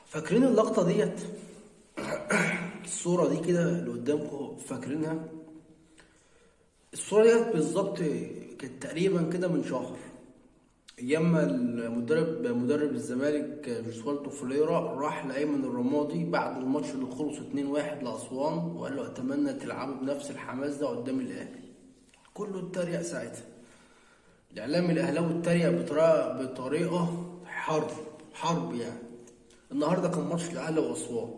فاكرين اللقطة ديت؟ الصورة دي كده اللي قدامكم فاكرينها؟ الصورة ديت بالظبط كانت تقريبا كده من شهر، ايام ما المدرب مدرب الزمالك جوسفالدو فيريرا راح لايمن الرمادي بعد الماتش اللي خلص 2-1 لاسوان وقال له اتمنى تلعبوا بنفس الحماس ده قدام الاهلي. كله اتريق ساعتها، الاعلام الاهلاوي اتريق بطريقة حرب حرب يعني. النهارده كان ماتش الاهلي واسوان،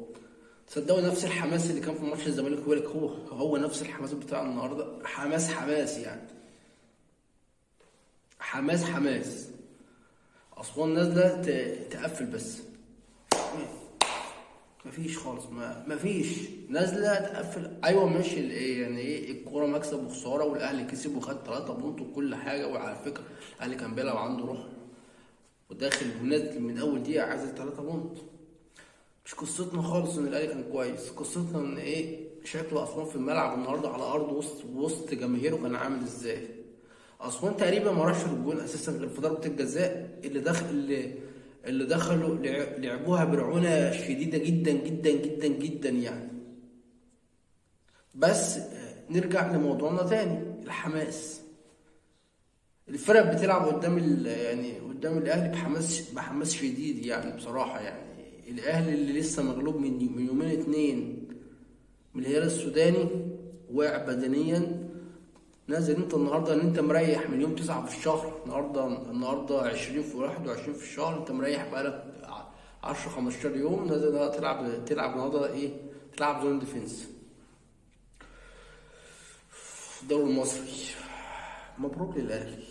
تصدقوا نفس الحماس اللي كان في ماتش الزمالك هو هو نفس الحماس بتاع النهارده، حماس حماس يعني، حماس حماس. اسوان نازله تقفل بس، مفيش خالص، ما مفيش، نازله تقفل. ايوه ماشي، يعني ايه الكورة مكسب وخسارة، والاهلي كسب وخد 3 بونت وكل حاجة. وعلى فكرة الاهلي كان بيلعب عنده روح وداخل ونازل من اول دقيقة عايز 3 بونت. مش قصتنا خالص ان الاهلي كان كويس، قصتنا ان ايه شكل اسوان في الملعب النهارده على ارض وسط جماهيره كان عامل ازاي. اسوان تقريبا ما راحش للجون اساسا غير في ضربه الجزاء اللي دخلوا لعبوها برعونه شديدة جدا جدا جدا جدا يعني. بس نرجع لموضوعنا تاني، الحماس. الفرق بتلعب قدام يعني قدام الاهلي بحماس شديد يعني بصراحة. يعني الاهلي اللي لسه مغلوب من يومين 2 من الهلال السوداني، واقع بدنيا، نازل انت النهارده ان انت مريح من يوم 9 في الشهر، النهارده 20 في 21 في الشهر، انت مريح بقالك 10 15 يوم، نازل تلعب النهارده ايه؟ تلعب zone defense. الدوري المصري مبروك للاهلي.